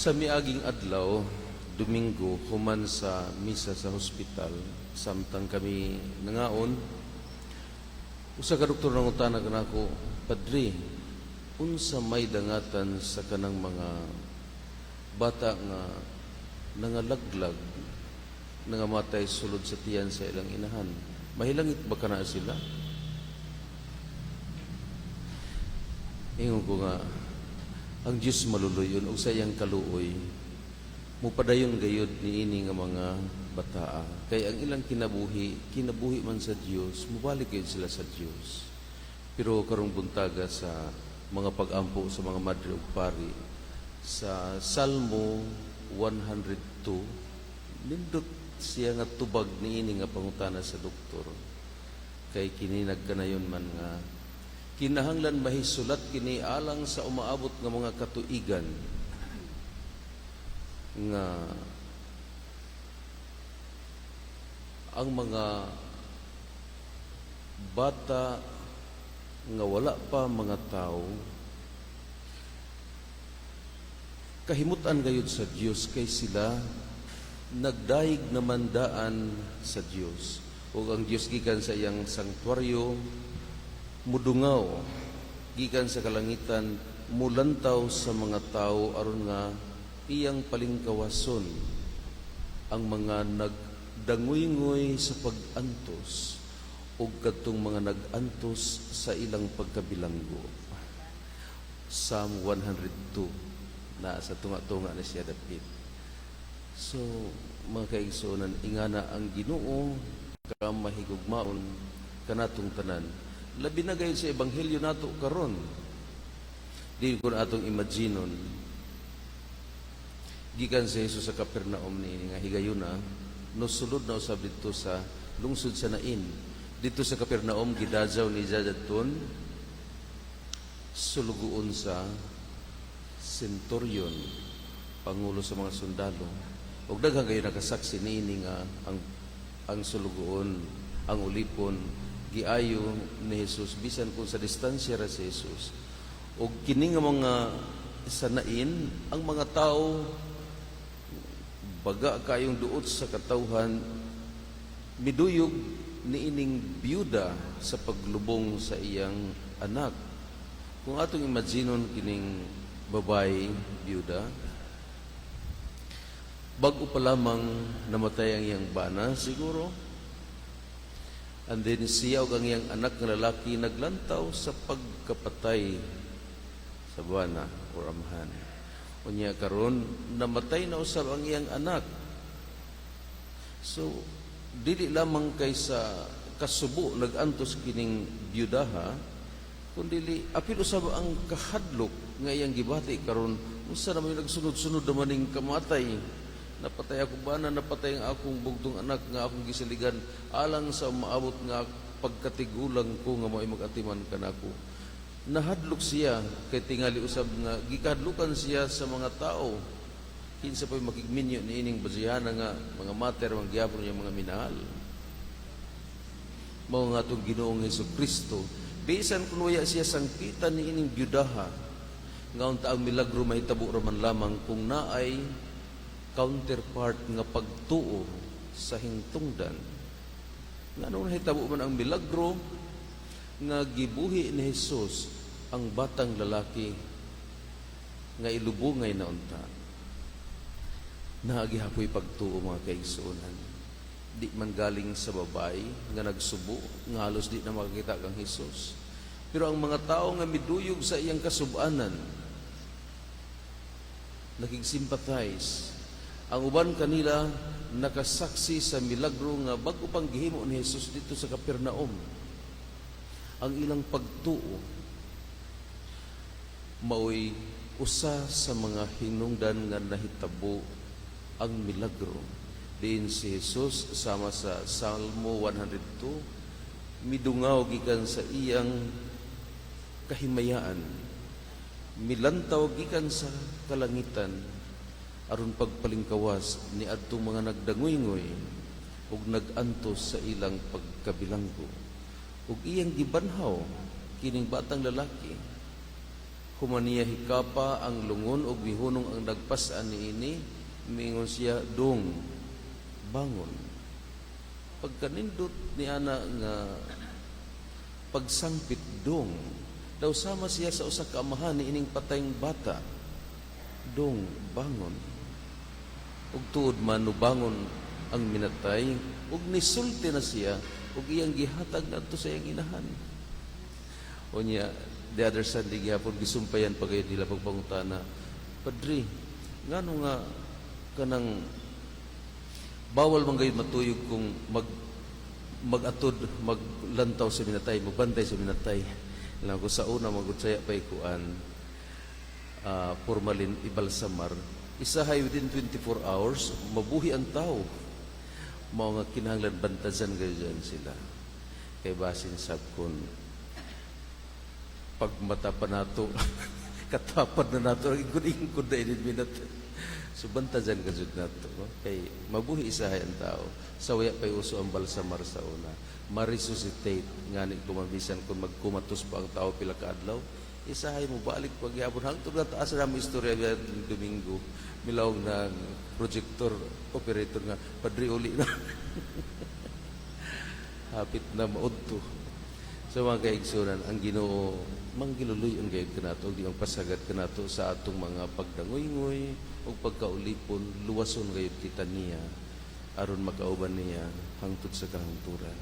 Sa miaging adlaw, Domingo, human sa misa sa hospital, samtang kami nangaon, usa ka doktor nangutana kanako, "Padre, unsa may dangatan sa kanang mga bata nga nangalaglag, nangamatay sulod sa tiyan sa ilang inahan? Mahilangit ba kana sila?" Ingon ko nga, ang Diyos maluluyon ug sa iyang kaluoy mupadayon gayud niini nga mga bataa kay ang ilang kinabuhi, kinabuhi man sa Dios, mubalik gayud sila sa Dios. Pero karong buntaga, sa mga pag-ampo sa mga madre ug pari sa Salmo 102, nindot siya nga tubag niini nga pangutana sa doktor kay kini nagkanayon man nga kinahanglan mahisulat kini alang sa umaabot nga mga katuigan nga ang mga bata nga wala pa mga tao kahimutan gayud sa Dios kay sila nagdayeg naman daan sa Dios, ug ang Dios gikan sa iyang sanktuaryo mudungaw, gikan sa kalangitan mulantaw sa mga tao aron nga iyang palingkawason ang mga nagdanguyngoy sa pag-antos ug kadtong mga nag-antos sa ilang pagkabilanggo. Psalm 102 na sa tunga-tunga na siya dapit. So, mga kaigsuonan, ingana ang Ginoo ka mahigugmaon kanatong tanan. Labi na gayud sa ebanghelyo nato karon. Di ko na atong imaginon gikan sa Jesus sa Capernaum ni nga higayuna, no sulod na usab didto sa lungsod sa Nain. Didto sa Capernaum, gidadjaw ni jadton sulugoon sa centurion, pangulo sa mga sundalo. Ug daghan kayo nakasaksi niini nga ang sulugoon, ang ulipon, giayo ni Jesus bisan kung sa distansya ra si Jesus. Ug kini nga mga sa Nain, ang mga tao baga kayong duot sa katawhan, miduyog niining byuda sa paglubong sa iyang anak. Kung atong imaginon kining babae, byuda, bago pa lamang namatay ang iyang bana siguro, and then siya ug ang iyang anak nga lalaki naglantaw sa pagkapatay sa bana or amahan. Unya karon namatay na usab ang iyang anak. So dili lamang kay sa kasubo nag-antos kining byudaha, kundi apil usab ang kahadlok nga iyang gibati karon, unsa naman yung nagsunod-sunod naman ning kamatay. Napatay ako bana, napatay ang akong bugtong anak nga akong gisaligan alang sa maabot nga pagkatigulang ko nga mao'y mag-atiman kanako. Nahadlok siya kay tingali usab nga gikahadlukan siya sa mga tao. Kinsa pa'y makigminyo niining basihana nga mga mater mga gyapon niya mga minahal. Mao nga atong Ginoong Hesus Kristo, bisan kung waya siya sangpitan niining byudaha, nga unta ang milagro mahitabo ra man lamang kung naay counterpart nga pagtuo sa hingtungdan. Nganong nahitabo man ang milagro nga gibuhi ni Jesus ang batang lalaki nga ilubungay na unta? Naa gihapoy pagtuo, mga kaigsuonan. Di man galing sa babae nga nagsubo nga halos di na makakita kang Jesus. Pero ang mga tao nga miduyog sa iyang kasubanan, nakig-sympathize. Ang uban kanila nakasaksi sa milagro nga bago pang gihimo ni Jesus didto sa Capernaum. Ang ilang pagtuo maoy usa sa mga hinungdan nga nahitabo ang milagro. Diin si Jesus, sama sa Salmo 102, midungaw gikan sa iyang kahimayaan, milantaw gikan sa kalangitan aron pagpalingkawas ni adtong mga nagdanguyngoy ug nag-antos sa ilang pagkabilanggo, ug iyang gibanhaw kining batang lalaki. Human niya hikapa ang lungon ug mihunong ang nagpas-an niini, miingon siya, "Dong, bangon." Pagkanindot ni ana nga pagsangpit, "Dong," daw sama siya sa usa ka amahan ni ining patayng bata. "Dong, bangon." Ug tuod man, bangon ang minatay ug nisulti na siya ug iyang gihatag ngadto sa iyang inahan. Unya, the other Sunday gihapon, gisumpayan pa gayud nila pagpangutana, "Padre, ngano nga kanang bawal man gayud matuyog kung magatod, maglantaw sa minatay, magbantay sa minatay?" Lang ko sa una magud saya pa kuan formalin ibalsamar. Isahay within 24 hours mabuhi ang tao. Mao nga kinahanglan bantayan gayud sila. Kay basin sab kun pagmata pa nato, katapad na nato, ang ingkod-ingkod na inin minat. So bantayan ka jud nato, no? Kay mabuhi isahay ang tao. Sa waya pa'y uso ang balsamar sa una. Ma-resuscitate ngani kumabisan kung magkumatos pa ang tao pila ka adlaw, isahay mo balik pagyapon. Hangtod na taas na mo istorya biya Domingo, milawong ng projector operator nga, "Padre, uli na. Hapit na maudto." Sa mga kaigsunan, ang Ginoo manggiluluy-on gayud kanato ug di magpasagad kanato sa atong mga pagdangoy-ngoy ug pagkaulipon. Luwason gayud kita niya aron makauban niya hangtod sa kahangturan.